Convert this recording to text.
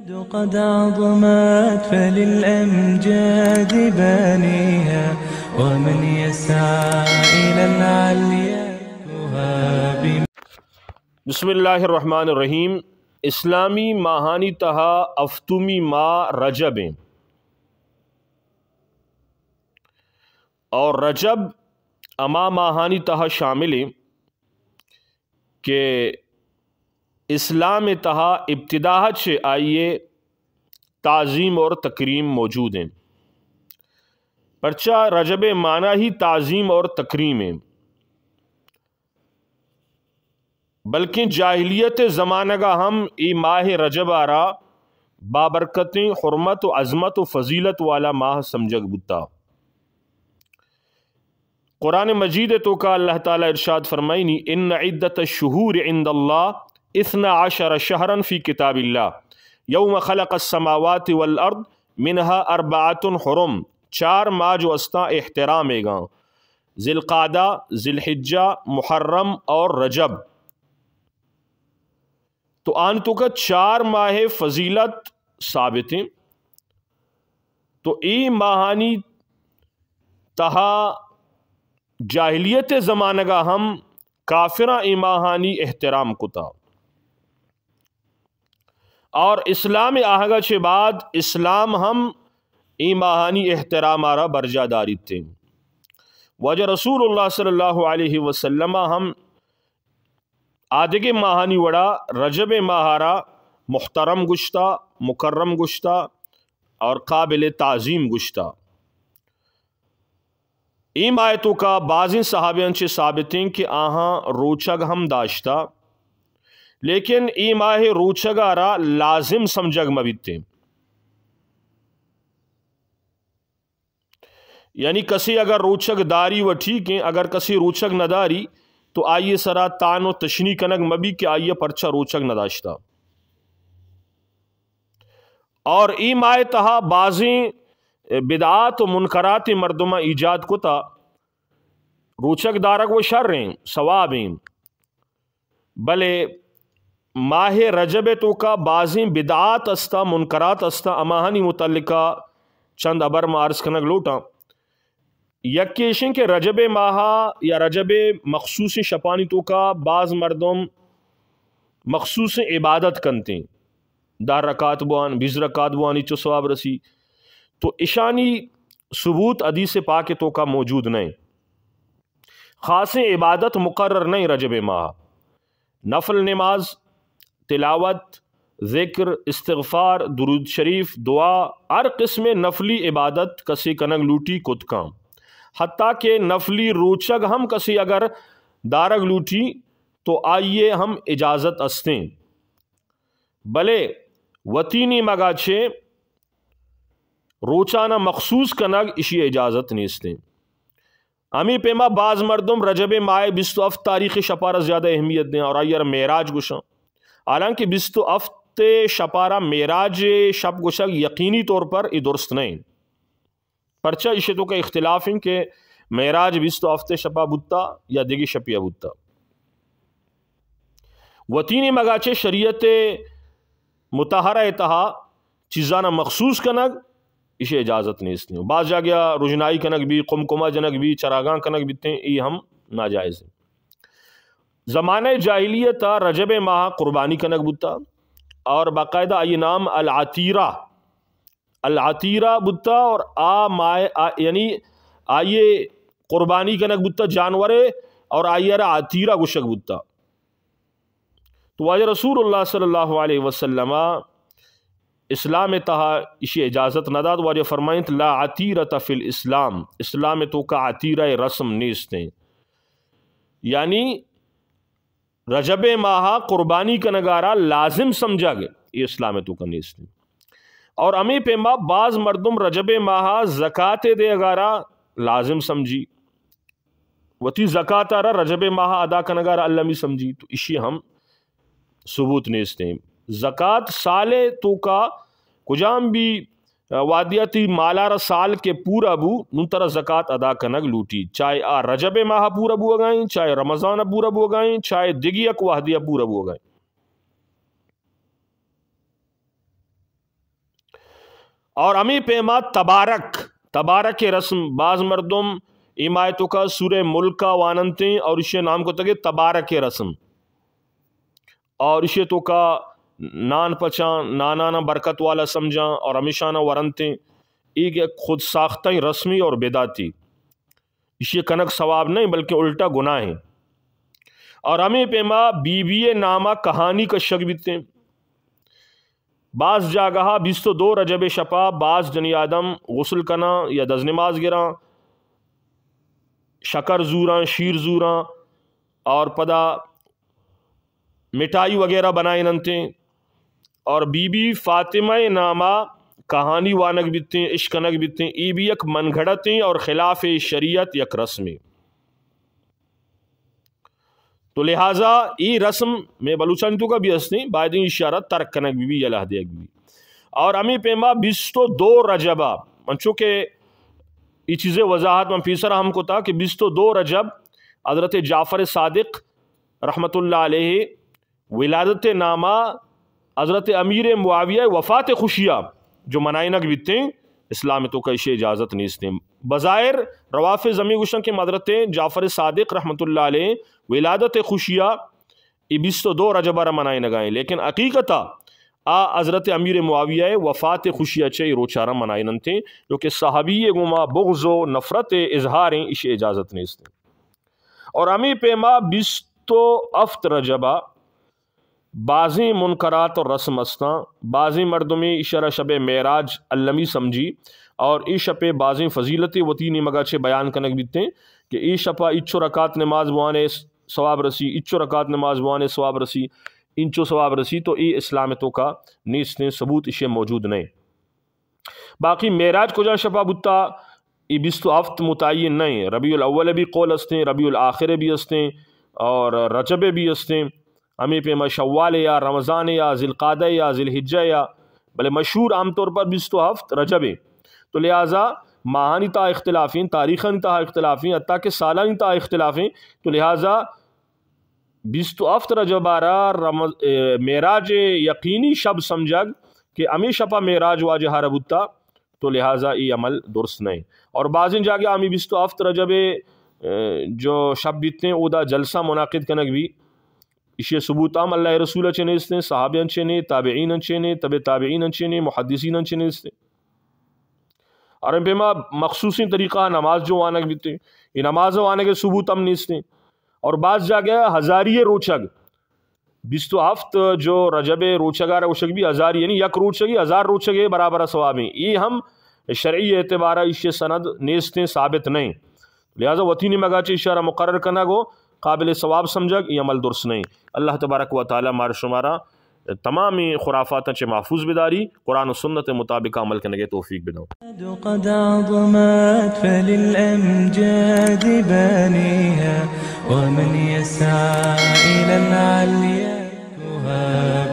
قد عظمت فللأمجاد بانيها، ومن يسعى إلى العليا يهاب. بسم اللہ الرحمن الرحیم۔ اسلامی ماہانی تہا ہفتمی ماہ رجب ایں، اور رجب ہما ماہانی تہا شامل ایں کہ اسلام تہا ابتدا چہ آئیے تعظیم اور تکریم موجود ایں۔ پرچا رجب معنی ہی تعظیم اور تکریم ایں، بلکیں جاہلیت زمانگا ہم اے ماہ رجب آرا بابرکتیں، حرمت و عظمت و فضیلت والا ماہ سمجھگ بوتا۔ قرآن مجید توکا اللہ تعالی ارشاد فرمائنی، ان عدت الشہور عند اللہ اثنا عشر شہرا فی کتاب اللہ یوم خلق السماوات والارض منها اربعۃ حرم، چار ماہ جو استاں احترام ایگاں، ذی القعدہ، ذی الحجہ، محرم اور رجب۔ تو آن توکا چار ماہ فضیلت ثابت ایں۔ تو اے ماہانی تہا جاہلیت زمانگا ہم کافراں اے ماہانی احترام کتا، اور اسلام آہگا چہ بعد اسلام ہم اے ماہانی احترام آرا برجا داریت۔ واجہ رسول اللہ صلی اللہ علیہ وسلم ہم آدگہ ماہانی وڑا رجب ماہ را محترم گشتا، مکرم گشتا اور قابل تعظیم گشتا۔ اے ماہ توکا بازیں صحابیاں چہ ثابت ایں کہ آہاں روچگ ہم داشتا، لیکن اے ماہ روچگ آرا لازم سمجھگ مہ بیتیں۔ یعنی کسے اگر روچگ داری و ٹھیک ایں، اگر کسے روچگ نہ داری تو آئیے سرا تان و تشنی کنگ مہ بی کہ آئیے پرچا روچگ نہ داشتا۔ اور اے ماہ تہا بازیں بدعات و منکرات مردماں ایجاد کتا۔ روچگ دارگ و شر ایں، ثواب ایں، بلے ماہ رجب توکا بازیں بدعات استا، منکرات استا، ہماہانی متعلقہ چند ہبر ما عرض کنگ لوٹاں۔ یکے ایشیں کہ رجب ماہ یا رجب مخصوصیں شپانی توکا باز مردم مخصوصیں عبادت کنتیں، دہ رکعت بوان، بیست رکعت بوان، ایچو ثواب رسی۔ تو اشانی ثبوت حدیث پاک توکا موجود نہ ایں۔ خاصیں عبادت مقرر نہ ایں رجب ماہ۔ نفل نماز، تلاوت، ذکر، استغفار، درود شریف، دعا، ہر قسم نفلی عبادت کسے کنگ لوٹی کت کاں۔ حتیٰ کہ نفلی روچگ ہم کسے اگر دارگ لوٹی تو آئیے ہم اجازت استیں، بلے وتی نیمگا چہ روچانا مخصوص کنگ اشی اجازت نیستیں۔ ہمے پیما باز مردم رجب ماہ بیست و ہفت تاریخ شپارا زیادہ اہمیت دیں اور آئی را معراج گوشاں، حالانکہ بیست و ہفت شپارا معراج شپ گوشگ یقینی طور پر اے درست نہ ایں۔ پرچا ایشی توکا اختلاف ایں کہ معراج بیست و ہفت شپا بوتا یا دگہ شپیا بوتا۔ وتی نیمگا چہ شریعت مطہرہ تہا چیزانا مخصوص کنگ، ایشی اجازت نیست۔ باز جاگہ رژنائی کنگ بی، قمقمہ جنگ بی، چراگاں کنگ بیتیں، ای ہم ناجائز ایں۔ زمانہ جاہلیت رجب ماہ قربانی کنگ بوتا اور باقاعدہ آئی نام العتیرہ، العتیرہ بوتا اور آ ماہ، آ، یعنی آئیے قربانی کنگ بوتا جانورے اور آئی را عتیرہ گوشگ بوتا۔ تو واجہ رسول اللہ صلی اللہ علیہ وسلم اسلام تہا اشی اجازت نہ دات۔ واجہ فرمائنت، لا عتیرۃ فی الاسلام، اسلام توکا عتیرہ رسم نیستیں۔ یعنی رجب ماہ قربانی کنگارا لازم سمجھگ، اے اسلام توکا نیستیں۔ اور ہمے پیما باز مردم رجب ماہ زکات دیگارا لازم سمجھی، وتی زکات را رجب ماہ ادا کنگارا المی سمجھی، تو اشی ہم ثبوت نیستیں۔ زکات سال توکا کجام بھی وہدیا تی مالارا سال کہ پورا بو، نون ترا زکات ادا کنگ لوٹی، چاہے آ رجب ماہ پورا بوگائیں، چاہے رمضان پورا بوگائیں، چاہے دگی یک وہدیا پورا بوگائیں۔ اور ہمیں پیما تبارک، تبارک رسم، بعض مردم اے ماہ توکا سورہ ملک ءَ واننتیں اور اشی نام کتگے تبارک رسم۔ اور اشی توکا نان پچاں، نانانا برکت والا سمجھاں اور ہمیشانا ورنتیں۔ ایک یک خود ساختہ رسمی اور بدعتی۔ اشی کنگ ثواب نہیں، بلکہ الٹا گناہ ہیں۔ اور ہمیں پیما بی بی نامہ کہانی کشگ بیتیں۔ بعض جاگہا بیست و دو رجب شپا بعض جنی آدم غسل کناں یا دز نماز گراں، شکر زوراں، شیر زوراں اور پدا مٹھائی وغیرہ بنائیننتیں اور بی بی فاطمہ ناما کہانی وانگ بیتیں، اشکنگ بیتیں۔ ای بھی یک منگھڑتیں اور خلاف شریعت یک رسمیں۔ تو لہذا ای رسم میں بلوچانی توکا بھی ہستیں، باید اشارہ ترک کنگ بھی، بھی یا لہدیگ بھی۔ اور ہمیں پیما بیست و دو رجبا، من چونکہ ای چیزیں وضاحت من پیسر ہم کتا کہ بیست و دو رجب حضرت جعفر صادق رحمت اللہ علیہ ولادت نامہ حضرت امیر معاویہ وفات خوشیا جو منائنگ بیتیں، اسلام توکا اشی اجازت نیستیں۔ بظاہر روافض ہمیں گوشن کہ حضرت جعفر صادق رحمت اللہ علیہ ولادت خوشیا ای بیست و دو رجب را منائنگائیں، لیکن حقیقتا آ حضرت امیر معاویہ وفات خوشیا چہ ای روچارا منائننتیں، جو کہ صحابی گوما بغض و نفرت اظہاریں، اشی اجازت نیستیں۔ اور ہمیں پیما بیست و ہفت رجبا بازیں منکرات اور رسم استاں، بازیں مردمے ایشرا شب معراج المی سمجھی اور ای شپے بازیں فضیلت وتی نیمگا چہ بیان کنگ بیتیں کہ ای شپا اچو رکعت نماز بوانے ثواب رسی، اچو رکعت نماز بوانے ثواب رسی، انچو ثواب رسی، تو ای اسلام توکا نیستیں، ثبوت اشی موجود نہیں۔ باقی معراج کجا شپا بوتا، ای بیست و ہفت متعین نہیں۔ ربیع الاول بھی قول استیں، ربیع الآخر بھی استیں اور رجب بھی استیں۔ ہمیں پیما شوال یا رمضان یا ذی القعدہ یا ذی الحجہ یا، بلے مشہور عام طور پر بیست و ہفت رجب ہے۔ تو لہذا ماہانی تا اختلافیں، تاریخانی تا اختلافیں، حتیٰ کہ سالانی تا اختلافیں۔ تو لہذا بیست و ہفت رجب آرا رمض-، اے، معراج یقینی شب سمجھگ کہ ہمیں شپا معراج واجہ آرا بوتا، تو لہذا ای عمل درست نہیں۔ اور بازیں جاگہ ہمیں بیست و ہفت رجب، اے، جو شب بیتیں، اودا جلسہ منعقد کنگ بھی۔ اشی ثبوت ہم اللہ رسول چے نیستیں، صحابیاں چے نے، تابعین چے نے، تبع تابعین چے نے، محدثین چے نیستیں۔ اور ہمیں پیما مخصوصیں طریقہ نماز جو وانگ بیتیں، یہ نماز وانگ ثبوت ہم نیستیں۔ اور بعض جاگہ ہزاری روچگ، بیست و ہفت جو رجب روچگا را گوشگ بھی ہزار، یعنی یک روچگی ہزار روچگے برابر ثوابیں۔ یہ ہم شرعی اعتبارا ایشی سند نیستیں، ثابت نہیں۔ لہذا وتی نیمگا چہ اشارہ مقرر کنگ و قابل ثواب سمجھگ، یہ عمل درست نہیں۔ اللہ تبارک و تعالی مار شمارا تمامی خرافات چہ محفوظ بداری، قرآن و سنت مطابق عمل کنگے توفیق بدو۔ قد عظمت فللأمجاد بانيها، ومن يسعى إلى العليا يدركها۔